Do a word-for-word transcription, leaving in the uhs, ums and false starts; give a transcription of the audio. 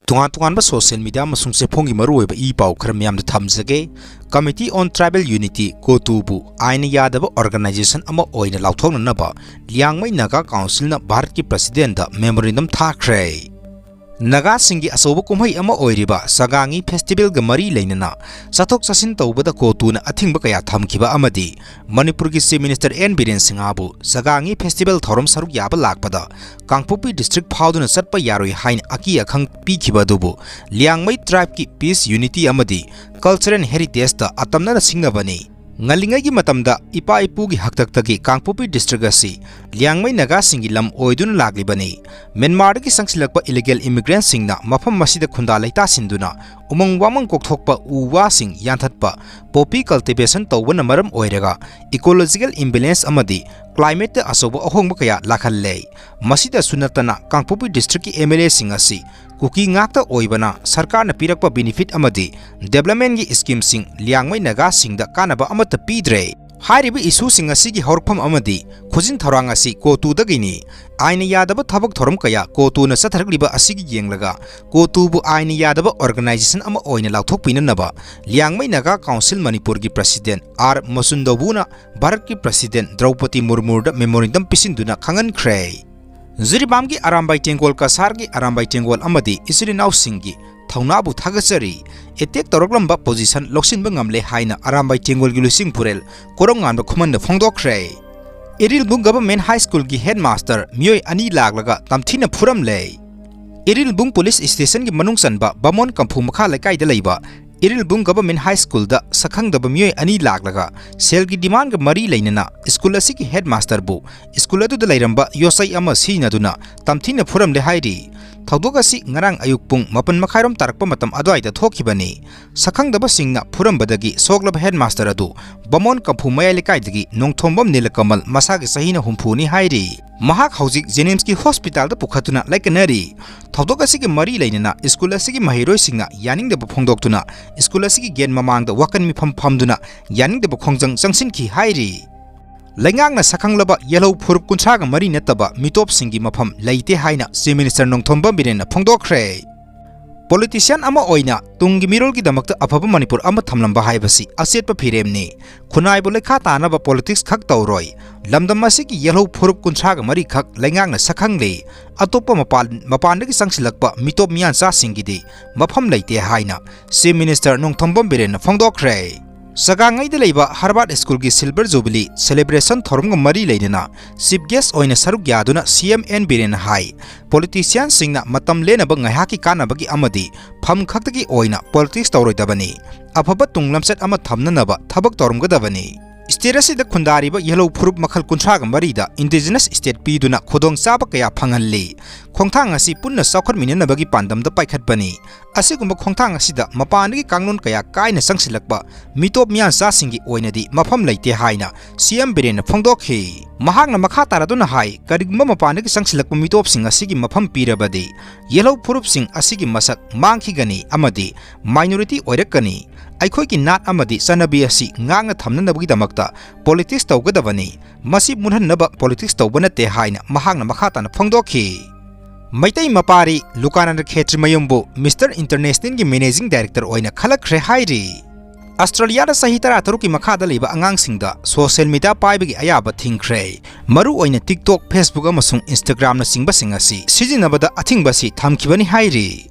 ꯇꯣꯉꯥꯟ ꯇꯣꯉꯥꯟꯕ social media ꯑꯃꯁꯨꯡ ꯆꯦꯐꯣꯡꯒꯤ ꯃꯔꯨꯑꯣꯏꯕ ꯏ ꯄꯥꯎ ꯈꯔ ꯃꯤꯌꯥꯝꯗ ꯊꯝꯖꯒꯦ꯫ Committee on Tribal Unity, ꯀꯣꯇꯨꯕꯨ ꯑꯥꯏꯟꯅ ꯌꯥꯗꯕ organization ꯑꯃ ꯑꯣꯏꯅ ꯂꯥꯎꯊꯣꯛꯅꯅꯕ ꯂꯤꯌꯥꯡꯃꯩ ꯅꯥꯒꯥ ꯀꯥꯎꯟꯁꯤꯜꯅ ꯚꯥꯔꯠꯀꯤ presidentꯗ memorandum ꯊꯥꯈ꯭ꯔꯦ꯫ ꯅꯥꯒꯥꯁꯤꯡꯒꯤ ꯑꯆꯧꯕ ꯀꯨꯝꯍꯩ ꯑꯃ ꯑꯣꯏꯔꯤꯕ ꯆꯥꯒꯥꯡꯉꯤ festivalꯒ ꯃꯔꯤ ꯂꯩꯅꯅ ꯆꯠꯊꯣꯛ ꯆꯠꯁꯤꯟ ꯇꯧꯕꯗ ꯀꯣꯇꯨꯅ ꯑꯊꯤꯡꯕ ꯀꯌꯥ ꯊꯝꯈꯤꯕ ꯑꯃꯗꯤ ꯃꯅꯤꯄꯨꯔꯒꯤ Chief Minister ꯑꯦꯟ ꯕꯤꯔꯦꯟ ꯁꯤꯡꯍꯕꯨ ꯆꯥꯒꯥꯡꯉꯤ festival ꯊꯧꯔꯝ ꯁꯔꯨꯛ ꯌꯥꯕ ꯂꯥꯛꯄꯗ ꯀꯥꯡꯄꯣꯛꯄꯤ district ꯐꯥꯎꯗꯨꯅ ꯆꯠꯄ ꯌꯥꯔꯣꯏ ꯍꯥꯏꯅ ꯑꯀꯤ ꯑꯈꯪ ꯄꯤꯈꯤꯕ ꯑꯗꯨꯕꯨ ꯂꯤꯌꯥꯡꯃꯩ tribeꯀꯤ peace, unity ꯑꯃꯗꯤ cultural heritageꯇ ꯑꯇꯝꯅꯅ ꯁꯤꯡꯅꯕꯅꯤ꯫ ꯉꯜꯂꯤꯉꯩꯒꯤ ꯃꯇꯝꯗ ꯏꯄꯥ ꯏꯄꯨꯒꯤ ꯍꯥꯛꯇꯛꯇꯒꯤ ꯀꯥꯡꯄꯣꯛꯄꯤ district ꯑꯁꯤ ꯂꯤꯌꯥꯡꯃꯩ ꯅꯥꯒꯥꯁꯤꯡꯒꯤ ꯂꯝ ꯑꯣꯏꯗꯨꯅ ꯂꯥꯛꯂꯤꯕꯅꯤ꯫ ꯃ꯭ꯌꯥꯟꯃꯥꯔꯗꯒꯤ ꯆꯪꯁꯤꯜꯂꯛꯄ illegal immigrantꯁꯤꯡꯅ ꯃꯐꯝ ꯑꯁꯤꯗ ꯈꯨꯟꯗꯥ ꯂꯩꯇꯥꯁꯤꯟꯗꯨꯅ ꯎꯃꯪ ꯋꯥꯃꯪ ꯀꯣꯛꯊꯣꯛꯄ, ꯎ ꯋꯥꯁꯤꯡ ꯌꯥꯟꯊꯠꯄ, poppy cultivation ꯇꯧꯕꯅ ꯃꯔꯝ ꯑꯣꯏꯔꯒ ecological imbalance ꯑꯃꯗꯤ climateꯇ ꯑꯆꯧꯕ ꯑꯍꯣꯡꯕ ꯀꯌꯥ ꯂꯥꯛꯍꯜꯂꯦ꯫ ꯃꯁꯤꯗꯁꯨ ꯅꯠꯇꯅ ꯀꯥꯡꯄꯣꯛꯄꯤ districtꯀꯤ MLAꯁꯤꯡ ꯑꯁꯤ ꯀꯨꯀꯤ ꯉꯥꯛꯇ ꯑꯣꯏꯕꯅ ꯁꯔꯀꯥꯔꯅ ꯄꯤꯔꯛꯄ benefit ꯑꯃꯗꯤ developmentꯀꯤ schemeꯁꯤꯡ ꯂꯤꯌꯥꯡꯃꯩ ꯅꯥꯒꯥꯁꯤꯡꯗ ꯀꯥꯟꯅꯕ ꯑꯃꯠꯇ ꯄꯤꯗ꯭ꯔꯦ꯫ ꯍꯥꯏꯔꯤꯕ issueꯁꯤꯡ ꯑꯁꯤꯒꯤ ꯍꯧꯔꯛꯐꯝ ꯑꯃꯗꯤ ꯈꯨꯖꯤꯟ ꯊꯧꯔꯥꯡ ꯑꯁꯤ ꯀꯣꯇꯨꯗꯒꯤꯅꯤ꯫ ꯑꯥꯏꯟꯅ ꯌꯥꯗꯕ ꯊꯕꯛ ꯊꯧꯔꯝ ꯀꯌꯥ ꯀꯣꯇꯨꯅ ꯆꯠꯊꯔꯛꯂꯤꯕ ꯑꯁꯤꯒꯤ ꯌꯦꯡꯂꯒ ꯀꯣꯇꯨꯕꯨ ꯑꯥꯏꯟꯅ ꯌꯥꯗꯕ organization ꯑꯃ ꯑꯣꯏꯅ ꯂꯥꯎꯊꯣꯛꯄꯤꯅꯅꯕ ꯂꯤꯌꯥꯡꯃꯩ ꯅꯥꯒꯥ ꯀꯥꯎꯟꯁꯤꯜ ꯃꯅꯤꯄꯨꯔꯒꯤ president ꯑꯥꯔ ꯃꯆꯨꯟꯗꯧꯕꯨꯅ ꯚꯥꯔꯠꯀꯤ president ꯗ꯭ꯔꯧꯄꯗꯤ ꯃꯨꯔꯃꯨꯗ memorandum ꯄꯤꯁꯤꯟꯗꯨꯅ ꯈꯪꯍꯟꯈ꯭ꯔꯦ꯫ ꯖꯤꯔꯤꯕꯥꯝꯒꯤ ꯑꯔꯥꯝꯕꯥꯏ ꯇꯦꯡꯒꯣꯜ, ꯀꯁꯥꯔꯒꯤ ꯑꯔꯥꯝꯕꯥꯏ ꯇꯦꯡꯒꯣꯜ ꯑꯃꯗꯤ ꯏꯆꯤꯜ ꯏꯅꯥꯎꯁꯤꯡꯒꯤ ꯊꯧꯅꯥꯕꯨ ꯊꯥꯒꯠꯆꯔꯤ꯫ Attack ꯇꯧꯔꯛꯂꯝꯕ position ꯂꯧꯁꯤꯟꯕ ꯉꯝꯂꯦ ꯍꯥꯏꯅ Arambai ꯇꯦꯡꯒꯣꯜꯒꯤ ꯂꯨꯆꯤꯡꯄꯨꯔꯦꯜ ꯀꯣꯔꯧꯉꯥꯟꯕ ꯈꯨꯃꯟꯗ ꯐꯣꯡꯗꯣꯛꯈ꯭ꯔꯦ꯫ Irilbung Government High Schoolꯒꯤ headmaster ꯃꯤꯑꯣꯏ ꯑꯅꯤ ꯂꯥꯛꯂꯒ ꯇꯝꯊꯤꯅ ꯐꯨꯔꯝꯂꯦ꯫ ꯏꯔꯤꯜꯕꯨꯡ police stationꯒꯤ ꯃꯅꯨꯡ ꯆꯟꯕ ꯕꯥꯃꯣꯟ ꯀꯝꯐꯨ ꯃꯈꯥ ꯂꯩꯀꯥꯏꯗ ꯂꯩꯕ ꯏꯔꯤꯜꯕꯨꯡ Government High Schoolꯗ ꯁꯛꯈꯪꯗꯕ ꯃꯤꯑꯣꯏ ꯑꯅꯤ ꯂꯥꯛꯂꯒ ꯁꯦꯜꯒꯤ demandꯒ ꯃꯔꯤ ꯂꯩꯅꯅ school ꯑꯁꯤꯒꯤ headmasterꯕꯨ school ꯑꯗꯨꯗ ꯂꯩꯔꯝꯕ ꯌꯣꯠꯆꯩ ꯑꯃ ꯁꯤꯖꯤꯟꯅꯗꯨꯅ ꯇꯝꯊꯤꯅ ꯐꯨꯔꯝꯂꯦ ꯍꯥꯏꯔꯤ꯫ ꯊꯧꯗꯣꯛ ꯑꯁꯤ ꯉꯔꯥꯡ ꯑꯌꯨꯛ ꯄꯨꯡ ꯃꯥꯄꯟ ꯃꯈꯥꯏꯔꯣꯝ ꯇꯥꯔꯛꯄ ꯃꯇꯝ ꯑꯗꯨꯋꯥꯏꯗ ꯊꯣꯛꯈꯤꯕꯅꯤ꯫ ꯁꯛꯈꯪꯗꯕꯁꯤꯡꯅ ꯐꯨꯔꯝꯕꯗꯒꯤ ꯁꯣꯛꯂꯕ headmaster ꯑꯗꯨ ꯕꯥꯃꯣꯟ ꯀꯝꯐꯨ ꯃꯌꯥꯏ ꯂꯩꯀꯥꯏꯗꯒꯤ ꯅꯣꯡꯊꯣꯝꯕꯝ ꯅꯤꯂꯀꯃꯜ, ꯃꯁꯥꯒꯤ ꯆꯍꯤꯅ ꯍꯨꯝꯐꯨꯅꯤ ꯍꯥꯏꯔꯤ꯫ ꯃꯍꯥꯛ ꯍꯧꯖꯤꯛ JNIMSꯀꯤ hospitalꯗ ꯄꯨꯈꯠꯇꯨꯅ ꯂꯥꯏꯀꯠꯅꯔꯤ꯫ ꯊꯧꯗꯣꯛ ꯑꯁꯤꯒ ꯃꯔꯤ ꯂꯩꯅꯅ school ꯑꯁꯤꯒꯤ ꯃꯍꯩꯔꯣꯏꯁꯤꯡꯅ ꯌꯥꯅꯤꯡꯗꯕ ꯐꯣꯡꯗꯣꯛꯇꯨꯅ school ꯑꯁꯤꯒꯤ gate ꯃꯃꯥꯡꯗ ꯋꯥꯀꯟ ꯃꯤꯐꯝ ꯐꯝꯗꯨꯅ ꯌꯥꯅꯤꯡꯗꯕ ꯈꯣꯡꯖꯪ ꯆꯪꯁꯤꯟꯈꯤ ꯍꯥꯏꯔꯤ꯫ ꯂꯩꯉꯥꯛꯅ ꯁꯛꯈꯪꯂꯕ ꯌꯦꯜꯍꯧ ꯐꯨꯔꯨꯞ ꯀꯨꯟꯊ꯭ꯔꯥꯒ ꯃꯔꯤ ꯅꯠꯇꯕ ꯃꯤꯇꯣꯞꯁꯤꯡꯒꯤ ꯃꯐꯝ ꯂꯩꯇꯦ ꯍꯥꯏꯅ Chief Minister ꯅꯣꯡꯊꯣꯝꯕꯝ ꯕꯤꯔꯦꯟꯅ ꯐꯣꯡꯗꯣꯛꯈ꯭ꯔꯦ꯫ ꯄꯣꯂꯤꯇꯤꯁꯤꯌꯥꯟ ꯑꯃ ꯑꯣꯏꯅ ꯇꯨꯡꯒꯤ ꯃꯤꯔꯣꯜꯒꯤꯗꯃꯛꯇ ꯑꯐꯕ ꯃꯅꯤꯄꯨꯔ ꯑꯃ ꯊꯝꯂꯝꯕ ꯍꯥꯏꯕꯁꯤ ꯑꯆꯦꯠꯄ ꯐꯤꯔꯦꯝꯅꯤ꯫ ꯈꯨꯟꯅꯥꯏꯕꯨ ꯂꯩꯈꯥ ꯇꯥꯅꯕ ꯄꯣꯂꯤꯇꯤꯛꯁ ꯈꯛ ꯇꯧꯔꯣꯏ, ꯂꯝꯗꯝ ꯑꯁꯤꯒꯤ ꯌꯦꯜꯍꯧ ꯐꯨꯔꯨꯞ ꯀꯨꯟꯊ꯭ꯔꯥꯒ ꯃꯔꯤ ꯈꯛ ꯂꯩꯉꯥꯛꯅ ꯁꯛꯈꯪꯂꯤ꯫ ꯑꯇꯣꯞꯄ ꯃꯄꯥꯟ ꯃꯄꯥꯟꯗꯒꯤ ꯆꯪꯁꯤꯜꯂꯛꯄ ꯃꯤꯇꯣꯞ ꯃꯤꯌꯥꯟꯆꯥꯁꯤꯡꯒꯤꯗꯤ ꯃꯐꯝ ꯂꯩꯇꯦ ꯍꯥꯏꯅ ꯆꯤꯐ ꯃꯤꯅꯤꯁꯇꯔ ꯅꯣꯡꯊꯣꯝꯕꯝ ꯕꯤꯔꯦꯟꯅ ꯐꯣꯡꯗꯣꯛꯈ꯭ꯔꯦ꯫ ꯆꯒꯥꯡꯉꯩꯗ ꯂꯩꯕ ꯍꯔꯕꯥꯔꯠ ꯁ꯭ꯀꯨꯜꯒꯤ ꯁꯤꯜꯚꯔ ꯖꯨꯕꯤꯂꯤ ꯁꯦꯂꯦꯕ꯭ꯔꯦꯁꯟ ꯊꯧꯔꯝꯒ ꯃꯔꯤ ꯂꯩꯅꯅ ꯆꯤꯐ ꯒꯦꯁ ꯑꯣꯏꯅ ꯁꯔꯨꯛ ꯌꯥꯗꯨꯅ ꯁꯤ ꯑꯦꯝ ꯑꯦꯟ ꯕꯤꯔꯦꯟꯅ ꯍꯥꯏ, ꯄꯣꯂꯤꯇꯤꯁꯤꯌꯥꯟꯁꯤꯡꯅ ꯃꯇꯝ ꯂꯦꯟꯅꯕ ꯉꯥꯏꯍꯥꯛꯀꯤ ꯀꯥꯟꯅꯕꯒꯤ ꯑꯃꯗꯤ ꯐꯝ ꯈꯛꯇꯒꯤ ꯑꯣꯏꯅ ꯄꯣꯂꯤꯇꯤꯛꯁ ꯇꯧꯔꯣꯏꯗꯕꯅꯤ, ꯑꯐꯕ ꯇꯨꯡ ꯂꯝꯆꯠ ꯑꯃ ꯊꯝꯅꯅꯕ ꯊꯕꯛ ꯇꯧꯔꯝꯒꯗꯕꯅꯤ꯫ ꯁ꯭ꯇꯦꯠ ꯑꯁꯤꯗ ꯈꯨꯟꯗꯥꯔꯤꯕ ꯌꯦꯜꯍꯧ ꯐꯨꯔꯨꯞ ꯃꯈꯜ ꯀꯨꯟꯊ꯭ꯔꯥꯒ ꯃꯔꯤꯗ ꯏꯟꯗꯤꯖꯤꯅꯁ ꯁ꯭ꯇꯦꯠ ꯄꯤꯗꯨꯅ ꯈꯨꯗꯣꯡꯆꯥꯕ ꯀꯌꯥ ꯐꯪꯍꯜꯂꯤ꯫ ꯈꯣꯡꯊꯥꯡ ꯑꯁꯤ ꯄꯨꯟꯅ ꯆꯥꯎꯈꯠꯃꯤꯟꯅꯅꯕꯒꯤ ꯄꯥꯟꯗꯝꯗ ꯄꯥꯏꯈꯠꯄꯅꯤ꯫ ꯑꯁꯤꯒꯨꯝꯕ ꯈꯣꯡꯊꯥꯡ ꯑꯁꯤꯗ ꯃꯄꯥꯟꯗꯒꯤ ꯀꯥꯡꯂꯣꯟ ꯀꯌꯥ ꯀꯥꯏꯅ ꯆꯪꯁꯤꯜꯂꯛꯄ ꯃꯤꯇꯣꯞ ꯃꯤꯌꯥꯟꯆꯥꯁꯤꯡꯒꯤ ꯑꯣꯏꯅꯗꯤ ꯃꯐꯝ ꯂꯩꯇꯦ ꯍꯥꯏꯅ ꯁꯤ ꯑꯦꯝ ꯕꯤꯔꯦꯟꯅ ꯐꯣꯡꯗꯣꯛꯈꯤ꯫ ꯃꯍꯥꯛꯅ ꯃꯈꯥ ꯇꯥꯔꯗꯨꯅ ꯍꯥꯏ, ꯀꯔꯤꯒꯨꯝꯕ ꯃꯄꯥꯟꯗꯒꯤ ꯆꯪꯁꯤꯜꯂꯛꯄ ꯃꯤꯇꯣꯞꯁꯤꯡ ꯑꯁꯤꯒꯤ ꯃꯐꯝ ꯄꯤꯔꯕꯗꯤ ꯌꯦꯜꯍꯧ ꯐꯨꯔꯨꯞꯁꯤꯡ ꯑꯁꯤꯒꯤ ꯃꯁꯛ ꯃꯥꯡꯈꯤꯒꯅꯤ ꯑꯃꯗꯤ ꯃꯥꯏꯅꯣꯔꯤꯇꯤ ꯑꯣꯏꯔꯛꯀꯅꯤ꯫ ꯑꯩꯈꯣꯏꯒꯤ ꯅꯥꯠ ꯑꯃꯗꯤ ꯆꯠꯅꯕꯤ ꯑꯁꯤ ꯉꯥꯛꯅ ꯊꯝꯅꯅꯕꯒꯤꯗꯃꯛꯇ ꯄꯣꯂꯤꯇꯤꯛꯁ ꯇꯧꯒꯗꯕꯅꯤ꯫ ꯃꯁꯤ ꯃꯨꯠꯍꯟꯅꯕ ꯄꯣꯂꯤꯇꯤꯛꯁ ꯇꯧꯕ ꯅꯠꯇꯦ ꯍꯥꯏꯅ ꯃꯍꯥꯛꯅ ꯃꯈꯥ ꯇꯥꯅ ꯐꯣꯡꯗꯣꯛꯈꯤ꯫ ꯃꯩꯇꯩ ꯃꯄꯥꯔꯤ ꯂꯨꯀꯥꯅꯟꯗ ꯈꯦꯇ꯭ꯔꯤꯃꯌꯨꯝꯕꯨ ꯃꯤꯁꯇꯔ ꯏꯟꯇꯔꯅꯦꯁꯅꯦꯜꯒꯤ ꯃꯦꯅꯦꯖꯤꯡ ꯗꯥꯏꯔꯦꯛꯇꯔ ꯑꯣꯏꯅ ꯈꯜꯂꯛꯈ꯭ꯔꯦ ꯍꯥꯏꯔꯤ꯫ ꯑꯁꯇ꯭ꯔꯦꯂꯤꯌꯥꯗ ꯆꯍꯤ ꯇꯔꯥ ꯇꯔꯨꯛꯀꯤ ꯃꯈꯥꯗ ꯂꯩꯕ ꯑꯉꯥꯡꯁꯤꯡꯗ ꯁꯣꯁꯤꯌꯦꯜ ꯃꯤꯗꯤꯌꯥ ꯄꯥꯏꯕꯒꯤ ꯑꯌꯥꯕ ꯊꯤꯡꯈ꯭ꯔꯦ꯫ ꯃꯔꯨꯑꯣꯏꯅ TikTok, Facebook ꯑꯃꯁꯨꯡ Instagramꯅꯆꯤꯡꯕꯁꯤꯡ ꯑꯁꯤ ꯁꯤꯖꯤꯟꯅꯕꯗ ꯑꯊꯤꯡꯕ ꯑꯁꯤ ꯊꯝꯈꯤꯕꯅꯤ ꯍꯥꯏꯔꯤ꯫